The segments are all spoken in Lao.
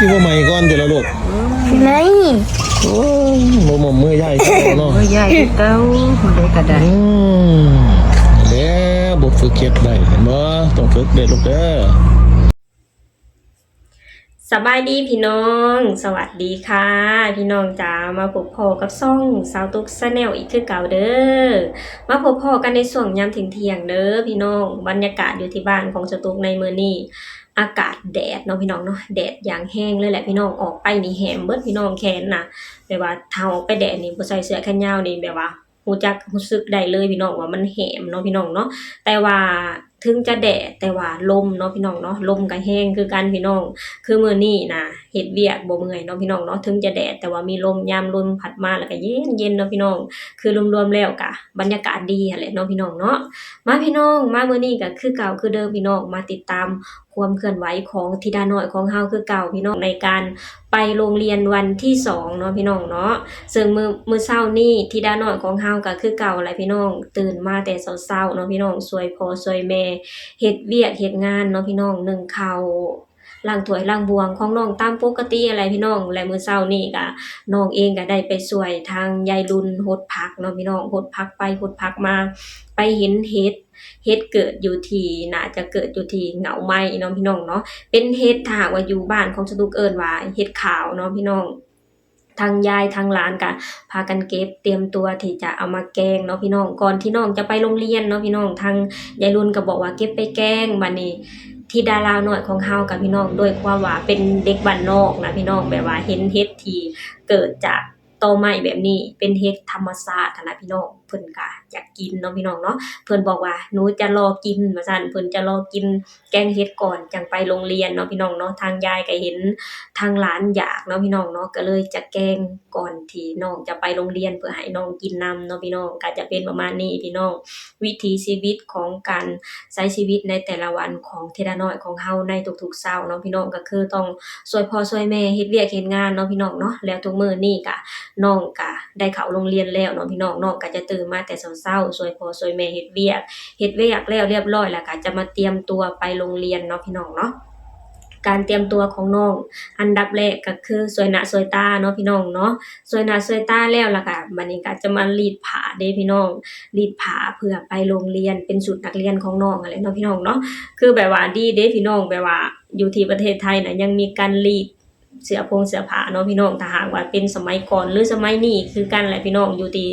ຄືບໍ່ໃໝ່ກ່ອນຕິລະລູກ? ໃໝ່. ໂອ້ຍ ບໍ່ໝົມມືໃຫຍ່ຄືເກົ່າເນາະ. ມືໃຫຍ່ຄືເກົ່າ ມື້ໃດກໍໄດ້. ອືມ ແລ້ວບໍ່ຝຶກເຮັດໄດ້ ເຫັນບໍ່? ຕ້ອງຝຶກເດ້ລູກເດີ. ສະບາຍດີພີ່ນ້ອງ ສະຫວັດດີຄ່ະພີ່ນ້ອງຈ໋າ ມາພົບພໍ້ກັບຊ່ອງສາວຕຸກ Channel ອີກຄືເກົ່າເດີ. ມາພົບພໍ້ກັນໃນຊ່ວງຍາມທ່ຽງໆເດີພີ່ນ້ອງ. ບັນຍາກາດຢູ່ທີ່ບ້ານຂອງສາວຕຸກໃນມື້ນີ້ ອາກາດແດດເນາະພີ່ນ້ອງເນາະ ແດດຢ່າງແຮງເລີຍແຫຼະພີ່ນ້ອງ. ອອກໄປນີ້ແຫ້ມເບິດພີ່ນ້ອງ ແຂນນະ ແບບວ່າຖ້າອອກໄປແດດນີ້ ບໍ່ໃສ່ເສື້ອແຂນຍາວນີ້ ແບບວ່າຮູ້ຈັກ ຮູ້ສຶກໄດ້ເລີຍພີ່ນ້ອງວ່າມັນແຫ້ມເນາະພີ່ນ້ອງເນາະ. ແຕ່ວ່າເຖິງຈະແດດ ແຕ່ວ່າລົມເນາະພີ່ນ້ອງເນາະ ລົມກໍແຮງຄືກັນພີ່ນ້ອງ. ຄືມື້ນີ້ນະ ເຮັດວຽກບໍ່ເມື່ອຍເນາະພີ່ນ້ອງເນາະ ເຖິງຈະແດດ ແຕ່ວ່າມີລົມ ຍາມລົມພັດມາແລ້ວກໍເຢັນໆເນາະພີ່ນ້ອງ. ຄືລວມໆແລ້ວກະບັນຍາກາດດີຫັ້ນແຫຼະເນາະພີ່ນ້ອງເນາະ. ມາພີ່ນ້ອງ ມາມື້ນີ້ກໍຄືເກົ່າຄືເດີມພີ່ນ້ອງ ມາຕິດຕາມຄວາມເຄື່ອນໄຫວຂອງທິດານ້ອຍຂອງເຮົາຄືເກົ່າພີ່ນ້ອງ ໃນການໄປໂຮງຮຽນວັນທີສອງເນາະພີ່ນ້ອງເນາະ. ເຊິ່ງມື້ ມື້ເຊົ້ານີ້ທິດານ້ອຍຂອງເຮົາກໍຄືເກົ່າແຫຼະພີ່ນ້ອງ ຕື່ນມາແຕ່ເຊົ້າໆເນາະພີ່ນ້ອງ ຊ່ວຍພໍ່ຊ່ວຍແມ່ເຮັດວຽກເຮັດງານເນາະພີ່ນ້ອງ ໜຶ້ງເຂົ້າ ລ້າງຖ້ວຍລ້າງບ່ວງຂອງນ້ອງຕາມປົກກະຕິຫັ້ນແຫຼະພີ່ນ້ອງ. ແລະມື້ເຊົ້ານີ້ກະ ນ້ອງເອງກະໄດ້ໄປຊ່ວຍທາງຍາຍລຸນຫົດຜັກເນາະພີ່ນ້ອງ ຫົດຜັກໄປຫົດຜັກມາ ໄປເຫັນເຫັດ ເຫັດເກີດຢູ່ທີ່ ໜ້າຈະເກີດຢູ່ທີ່ເຫງົ້າໄມ້ເນາະພີ່ນ້ອງເນາະ. ເປັນເຫັດ ຖ້າຫາກວ່າຢູ່ບ້ານຂອງສາວຕຸກເອີ້ນວ່າເຫັດຂາວເນາະພີ່ນ້ອງ. ທັງຍາຍທັງຫຼານກະພາກັນເກັບ ຕຽມຕົວທີ່ຈະເອົາມາແກງເນາະພີ່ນ້ອງ ກ່ອນທີ່ນ້ອງຈະໄປໂຮງຮຽນເນາະພີ່ນ້ອງ. ທາງຍາຍລຸນກໍບອກວ່າເກັບໄປແກງ. ບັດນີ້ທິດາລາວນ້ອຍຂອງເຮົາກະພີ່ນ້ອງ ດ້ວຍຄວາມວ່າເປັນເດັກບ້ານນອກນະພີ່ນ້ອງ ແບບວ່າເຫັນເຫັດທີ່ເກີດຈາກຕໍໄມ້ແບບນີ້ ເປັນເຫັດທຳມະຊາດຫັ້ນນະພີ່ນ້ອງ ເພິ່ນກະຢາກກິນເນາະພີ່ນ້ອງເນາະ. ເພິ່ນບອກວ່າ ໜູຈະລໍກິນ ວ່າຊັ້ນ ເພິ່ນຈະລໍກິນ ແກງເຫັດກ່ອນຈັ່ງໄປໂຮງຮຽນເນາະພີ່ນ້ອງເນາະ. ທາງຍາຍກໍເຫັນ ທາງຫຼານຢາກເນາະພີ່ນ້ອງເນາະ ກໍເລີຍຈະແກງກ່ອນທີ່ນ້ອງຈະໄປໂຮງຮຽນ ເພື່ອໃຫ້ນ້ອງກິນນຳເນາະພີ່ນ້ອງ. ກໍຈະເປັນປະມານນີ້ພີ່ນ້ອງ ວິຖີຊີວິດຂອງການໃຊ້ຊີວິດໃນແຕ່ລະວັນຂອງທິດານ້ອຍຂອງເຮົາໃນທຸກໆເຊົ້າເນາະພີ່ນ້ອງ ກໍຄືຕ້ອງຊ່ວຍພໍ່ຊ່ວຍແມ່ເຮັດວຽກເຮັດງານເນາະພີ່ນ້ອງເນາະ. ແລ້ວທຸກມື້ນີ້ກະ ນ້ອງກະໄດ້ເຂົ້າໂຮງຮຽນແລ້ວເນາະພີ່ນ້ອງ ນ້ອງກະຈະຕື່ນມາແຕ່ເຊົ້າໆ ຊ່ວຍພໍ່ຊ່ວຍແມ່ເຮັດວຽກ ເຮັດວຽກແລ້ວລຽບຮ້ອຍ ແລ້ວກະຈະມາຕຽມຕົວໄປໂຮງຮຽນເນາະພີ່ນ້ອງເນາະ. ການຕຽມຕົວຂອງນ້ອງ ອັນດັບແລກກໍຄືຊ່ວຍໜ້າຊ່ວຍຕາເນາະພີ່ນ້ອງເນາະ. ຊ່ວຍໜ້າຊ່ວຍຕາແລ້ວ ແລ້ວກະບັດນີ້ກະຈະມາລີດຜ້າເດ້ພີ່ນ້ອງ ລີດຜ້າເພື່ອໄປໂຮງຮຽນ ເປັນຊຸດນັກຮຽນຂອງນ້ອງຫັ້ນແຫຼະເນາະພີ່ນ້ອງເນາະ. ຄືແບບວ່າດີເດ້ພີ່ນ້ອງ ແບບວ່າຢູ່ທີ່ປະເທດໄທນະ ຍັງມີການລີດ ເສື້ອໂພງເສື້ອຜ້າເນາະພີ່ນ້ອງ. ຖ້າຫາກວ່າເປັນສະໄໝກ່ອນ ຫຼື ສະໄໝນີ້ຄືກັນແຫຼະພີ່ນ້ອງ ຢູ່ທີ່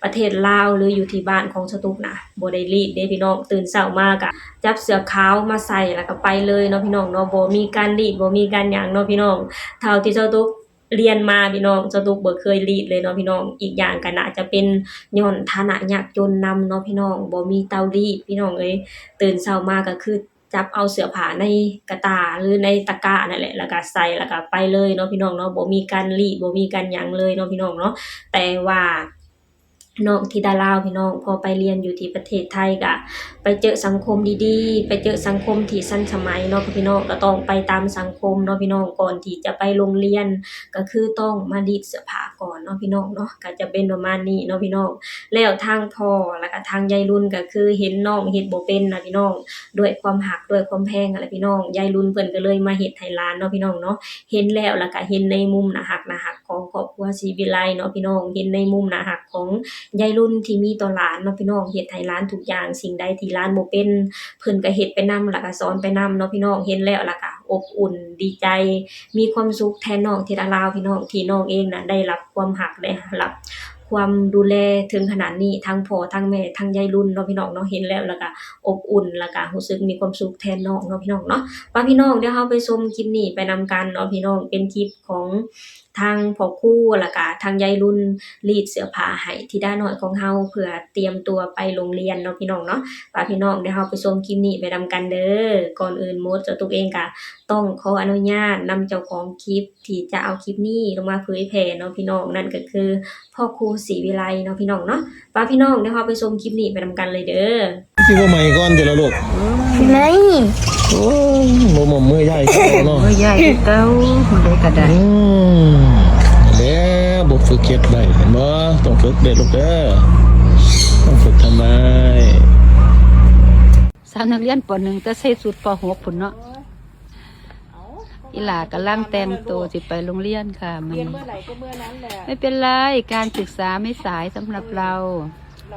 ປະເທດລາວ ຫຼື ຢູ່ທີ່ບ້ານຂອງສາວຕຸກນະ ບໍ່ໄດ້ລີດເດ້ພີ່ນ້ອງ. ຕື່ນເຊົ້າມາກະຈັບເສື້ອຂາວມາໃສ່ ແລ້ວກະໄປເລີຍເນາະພີ່ນ້ອງເນາະ ບໍ່ມີການລີດ ບໍ່ມີການຫຍັງເນາະພີ່ນ້ອງ. ເທົ່າທີ່ສາວຕຸກຮຽນມາພີ່ນ້ອງ ສາວຕຸກບໍ່ເຄີຍລີດເລີຍເນາະພີ່ນ້ອງ. ອີກຢ່າງກະໜ້າຈະເປັນຍ້ອນຖານະຍາກຈົນນຳເນາະພີ່ນ້ອງ ບໍ່ມີເຕົາລີດພີ່ນ້ອງເອີຍ. ຕື່ນເຊົ້າມາກະຄື ຈັບເອົາເສື້ອຜ້າໃນກະຕ່າ ຫຼື ໃນຕະກ້ານັ້ນແຫຼະ ແລ້ວກະໃສ່ ແລ້ວກະໄປເລີຍເນາະພີ່ນ້ອງເນາະ ບໍ່ມີການລີດ ບໍ່ມີການຫຍັງເລີຍເນາະພີ່ນ້ອງເນາະ. ແຕ່ວ່ານ້ອງທິດາລາວພີ່ນ້ອງ ພໍໄປຮຽນຢູ່ທີ່ປະເທດໄທກະໄປເຈີສັງຄົມດີໆ ໄປເຈີສັງຄົມທີ່ທັນສະໄໝເນາະພີ່ນ້ອງ ກະຕ້ອງໄປຕາມສັງຄົມເນາະພີ່ນ້ອງ. ກ່ອນທີ່ຈະໄປໂຮງຮຽນ ກະຄືຕ້ອງມາລີດເສື້ອຜ້າກ່ອນເນາະພີ່ນ້ອງເນາະ ກະຈະເປັນປະມານນີ້ເນາະພີ່ນ້ອງ. ແລ້ວທາງພໍ່ ແລ້ວກະທາງຍາຍລຸນ ກະຄືເຫັນນ້ອງເຮັດບໍ່ເປັນນະພີ່ນ້ອງ ດ້ວຍຄວາມຮັກ ດ້ວຍຄວາມແພງຫັ້ນແຫຼະພີ່ນ້ອງ ຍາຍລຸນເພິ່ນກະເລີຍມາເຮັດໃຫ້ຫຼານເນາະພີ່ນ້ອງເນາະ. ເຫັນແລ້ວ ແລ້ວກະເຫັນໃນມຸມໜ້າຮັກ ໜ້າຮັກຂອງຄອບຄົວສີວິໄລເນາະພີ່ນ້ອງ ເຫັນໃນມຸມໜ້າຮັກຂອງຍາຍລຸນທີ່ມີຕໍ່ຫຼານເນາະພີ່ນ້ອງ ເຮັດໃຫ້ຫຼານທຸກຢ່າງ ສິ່ງໃດທີ່ຫຼານບໍ່ເປັນ ເພິ່ນກະເຮັດໄປນຳ ແລ້ວກະສອນໄປນຳເນາະພີ່ນ້ອງ. ເຫັນແລ້ວ ແລ້ວກະອົບອຸ່ນ ດີໃຈ ມີຄວາມສຸກແທນນ້ອງທິດາລາວພີ່ນ້ອງ ທີ່ນ້ອງເອງນະໄດ້ຮັບຄວາມຮັກ ໄດ້ຮັບຄວາມດູແລເຖິງຂະໜາດນີ້ ທັງພໍ່ທັງແມ່ ທັງຍາຍລຸນເນາະພີ່ນ້ອງເນາະ. ເຫັນແລ້ວ ແລ້ວກະອົບອຸ່ນ ແລ້ວກະຮູ້ສຶກມີຄວາມສຸກແທນນ້ອງເນາະພີ່ນ້ອງເນາະ. ປະພີ່ນ້ອງ ດຽວເຮົາໄປຊົມຄລິບນີ້ໄປນຳກັນເນາະພີ່ນ້ອງ ເປັນຄລິບຂອງທາງພໍ່ຄູ ແລ້ວກະທາງຍາຍລຸນ ລີດເສື້ອຜ້າໃຫ້ທິດານ້ອຍຂອງເຮົາ ເພື່ອຕຽມຕົວໄປໂຮງຮຽນເນາະພີ່ນ້ອງເນາະ. ປະພີ່ນ້ອງ ດຽວເຮົາໄປຊົມຄລິບນີ້ໄປນຳກັນເດີ. ກ່ອນອື່ນໝົດ ສາວຕຸກເອງກະ ຕ້ອງຂໍອະນຸຍາດນຳເຈົ້າຂອງຄລິບທີ່ຈະເອົາຄລິບນີ້ລົງມາເຜີຍແຜ່ເນາະພີ່ນ້ອງ ນັ້ນກໍຄືພໍ່ຄູສີວິໄລເນາະພີ່ນ້ອງເນາະ. ປະພີ່ນ້ອງ ດຽວເຮົາໄປຊົມຄລິບນີ້ໄປນຳກັນເລີຍເດີ. ຄືບໍ່ໃໝ່ກ່ອນຕິລະລູກ? ໃໝ່. ໂອ້ຍ ບໍ່ໝົມມືໃຫຍ່ຄືເກົ່າເນາະ. ມືໃຫຍ່ຄືເກົ່າ ມື້ໃດກໍໄດ້. ອືມ ແລ້ວບໍ່ຝຶກເຮັດໄດ້ ເຫັນບໍ່? ຕ້ອງຝຶກເດີລູກເດີ ຕ້ອງຝຶກທຳໄມ. ສາວນັກຮຽນ ປໍໜຶ່ງ ແຕ່ໃສ່ຊຸດ ປໍຫົກ ພຸ້ນເນາະ. ເອົ້າ ກໍ ອີ່ຫຼ້າກຳລັງແຕ່ງໂຕຊິໄປໂຮງຮຽນຄ່ະມື້ນີ້. ໄມ່ເປັນໄລ, ການສຶກສາໄມ່ສາຍສຳລັບເຮົາ.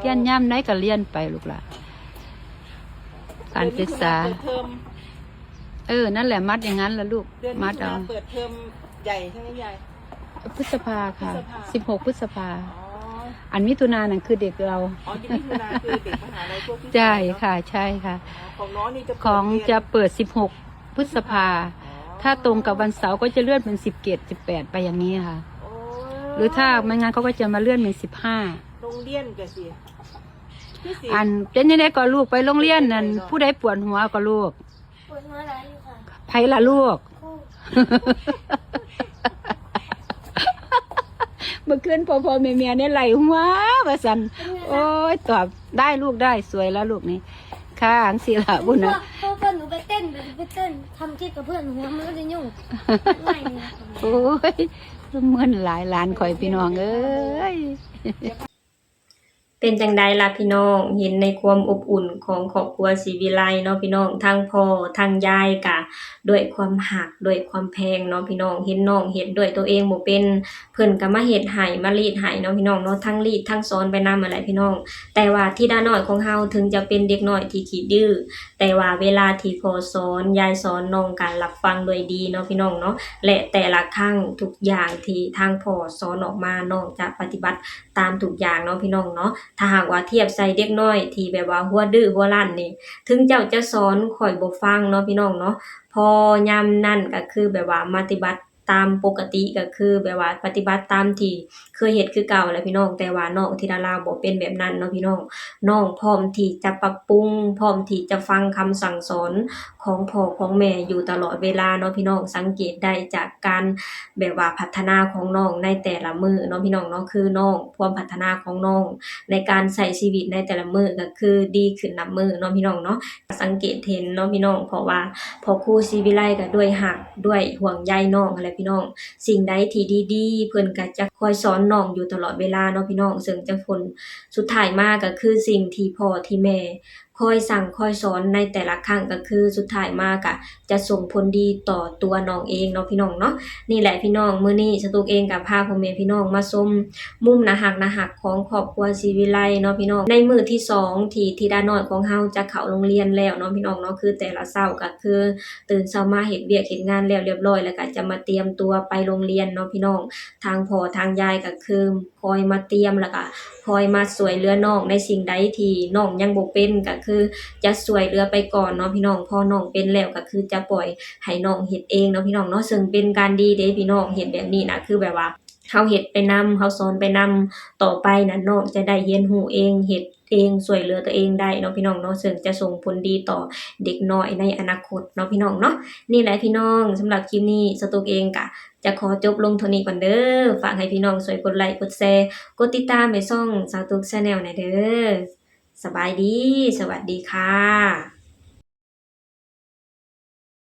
ຮຽນຍາມໃດກໍຮຽນໄປລູກຫຼ້າ. ການສຶກສາ ເອີ ນັ້ນແຫຼະ ມັດຢ່າງນັ້ນລະລູກ. ມັດເອົາ. ເດືອນມິຖຸນາເປີດເທີມໃຫຍ່ໃຊ່ໄໝຍາຍ? ພຶດສະພາຄ່ະ. ສິບຫົກພຶດສະພາ. ອັນມິຖຸນານັ້ນຄືເດັກເຮົາ. ອໍ ຢູ່ມິຖຸນາຄືເດັກມະຫາໄລພວກທີ່ ໃຊ່ຄ່ະ ໃຊ່ຄ່ະ. ຂອງນ້ອງນີ້ຈະ ຂອງຈະເປີດສິບຫົກພຶດສະພາ. ຖ້າຕົງກັບວັນເສົາກໍຈະເລື່ອນເປັນສິບເຈັດ ສິບແປດ ໄປຢ່າງນີ້ຄ່ະ. ຫຼືຖ້າໄມ່ງານເຂົາກໍຈະມາເລື່ອນເປັນສິບຫ້າ. ໂຮງຮຽນກໍຊິ ອັນ ເປັນຈັ່ງໃດກໍລູກ ໄປໂຮງຮຽນນັ້ນ ຜູ້ໃດປວດຫົວກໍລູກ? ປວດຫົວຫຼາຍຢູ່ຄ່ະ. ໃຜລະລູກ? ເມື່ອຄືນພໍ່ໆແມ່ໆໃນໄລ່ຫົວວ່າຊັ້ນ. ໂອ້ຍ ຕອບໄດ້ລູກ ໄດ້ ສວຍແລ້ວລູກນີ້. ຄ່ະ ຈັ່ງຊີ້ລະ ບຸນນະ. ເພາະວ່າໜູໄປເຕັ້ນ ໄປເຕັ້ນທຳກິດກັບເພື່ອນ ຫົວມັນໄດ້ຫຍຸ້ງ. ໂອ້ຍ ເມີນຫຼາຍຫຼານຂ້ອຍ ພີ່ນ້ອງເອີຍ. ເປັນຈັ່ງໃດລະພີ່ນ້ອງ ເຫັນໃນຄວາມອົບອຸ່ນຂອງຄອບຄົວສີວິໄລເນາະພີ່ນ້ອງ, ທັງພໍ່ທັງຍາຍກະດ້ວຍຄວາມຮັກ ດ້ວຍຄວາມແພງເນາະພີ່ນ້ອງ. ເຫັນນ້ອງເຮັດດ້ວຍໂຕເອງບໍ່ເປັນ ເພິ່ນກະມາເຮັດໃຫ້ ມາລີດໃຫ້ເນາະພີ່ນ້ອງເນາະ, ທັງລີດທັງສອນໄປນຳຫັ້ນແຫຼະພີ່ນ້ອງ. ແຕ່ວ່າທິດານ້ອຍຂອງເຮົາເຖິງຈະເປັນເດັກນ້ອຍທີ່ຂີ້ດື້ ແຕ່ວ່າເວລາທີ່ພໍ່ສອນ ຍາຍສອນ ນ້ອງກະຮັບຟັງດ້ວຍດີເນາະພີ່ນ້ອງເນາະ. ແລະແຕ່ລະຄັ້ງທຸກຢ່າງທີ່ທາງພໍ່ສອນອອກມາ ນ້ອງຈະປະຕິບັດ ຕາມທຸກຢ່າງເນາະພີ່ນ້ອງເນາະ. ຖ້າຫາກວ່າທຽບໃສ່ເດັກນ້ອຍທີ່ແບບວ່າຫົວດື້ຫົວລັ່ນນີ້ ເຖິງເຈົ້າຈະສອນຂ້ອຍບໍ່ຟັງເນາະພີ່ນ້ອງເນາະ, ພໍຍາມນັ້ນກໍຄືແບບວ່າປະຕິບັດຕາມປົກກະຕິ ກໍຄືແບບວ່າປະຕິບັດຕາມທີ່ເຄີຍເຮັດຄືເກົ່າແຫຼະພີ່ນ້ອງ. ແຕ່ວ່ານ້ອງທິດາລາວບໍ່ເປັນແບບນັ້ນເນາະພີ່ນ້ອງ, ນ້ອງພ້ອມທີ່ຈະປັບປຸງ ພ້ອມທີ່ຈະຟັງຄຳສັ່ງສອນ ຂອງພໍ່ຂອງແມ່ຢູ່ຕະຫຼອດເວລາເນາະພີ່ນ້ອງ. ສັງເກດໄດ້ຈາກການແບບວ່າພັດທະນາຂອງນ້ອງໃນແຕ່ລະມື້ເນາະພີ່ນ້ອງເນາະ, ຄືນ້ອງ ຄວາມພັດທະນາຂອງນ້ອງໃນການໃຊ້ຊີວິດໃນແຕ່ລະມື້ກໍຄືດີຂຶ້ນນັບມື້ເນາະພີ່ນ້ອງເນາະ. ສັງເກດເຫັນເນາະພີ່ນ້ອງ, ເພາະວ່າພໍ່ຄູສີວິໄລກໍດ້ວຍຮັກ ດ້ວຍຫ່ວງໃຍນ້ອງຫັ້ນແຫຼະພີ່ນ້ອງ. ສິ່ງໃດທີ່ດີໆ ເພິ່ນກໍຈະຄອຍສອນນ້ອງຢູ່ຕະຫຼອດເວລາເນາະພີ່ນ້ອງ, ເຊິ່ງຈະຜົນສຸດທ້າຍມາກໍຄືສິ່ງທີ່ພໍ່ທີ່ແມ່ ຄອຍສັ່ງຄອຍສອນໃນແຕ່ລະຄັ້ງ ກໍຄືສຸດທ້າຍມາກະຈະສົ່ງຜົນດີຕໍ່ຕົວນ້ອງເອງເນາະພີ່ນ້ອງເນາະ. ນີ້ແຫຼະພີ່ນ້ອງ, ມື້ນີ້ສະຕຸກເອງກະພາພໍ່ແມ່ພີ່ນ້ອງມາຊົມມຸມໜ້າຮັກໆຂອງຄອບຄົວສີວິໄລເນາະພີ່ນ້ອງ. ໃນມື້ທີສອງທີ່ທິດານ້ອຍຂອງເຮົາຈະເຂົ້າໂຮງຮຽນແລ້ວເນາະພີ່ນ້ອງເນາະ, ຄືແຕ່ລະເຊົ້າກໍຄືຕື່ນເຊົ້າມາເຮັດວຽກເຮັດງານແລ້ວລຽບຮ້ອຍ ແລ້ວກໍຈະມາຕຽມຕົວໄປໂຮງຮຽນເນາະພີ່ນ້ອງ. ທາງພໍ່ທາງຍາຍກໍຄື ຄອຍມາຕຽມ ແລ້ວກະຄອຍມາຊ່ວຍເຫຼືອນ້ອງໃນສິ່ງໃດທີ່ນ້ອງຍັງບໍ່ເປັນ ກະຄືຈະຊ່ວຍເຫຼືອໄປກ່ອນເນາະພີ່ນ້ອງ. ພໍນ້ອງເປັນແລ້ວກະຄືຈະປ່ອຍໃຫ້ນ້ອງເຮັດເອງເນາະພີ່ນ້ອງເນາະ, ເຊິ່ງເປັນການດີເດ້ພີ່ນ້ອງ. ເຮັດແບບນີ້ນະ ຄືແບບວ່າເຮົາເຮັດໄປນຳ ເຮົາສອນໄປນຳ ຕໍ່ໄປນະນ້ອງຈະໄດ້ຮຽນຮູ້ເອງ ເຮັດເອງ ຊ່ວຍເຫຼືອຕົວເອງໄດ້ເນາະພີ່ນ້ອງເນາະ, ເຊິ່ງຈະສົ່ງຜົນດີຕໍ່ເດັກນ້ອຍໃນອະນາຄົດເນາະພີ່ນ້ອງເນາະ. ນີ້ແຫຼະພີ່ນ້ອງ, ສຳລັບຄລິບນີ້ສະຕຸກເອງກະ ຈະຂໍຈົບລົງເທົ່ານີ້ກ່ອນເດີ. ຝາກໃຫ້ພີ່ນ້ອງຊ່ວຍກົດໄລກ໌ ກົດແແຊ ກົດຕິດຕາມໃຫ້ຊ່ອງສາວຕຸກ Channel ແດ່ເດີ. ສະບາຍດີ, ສະຫວັດດີຄ່ະ.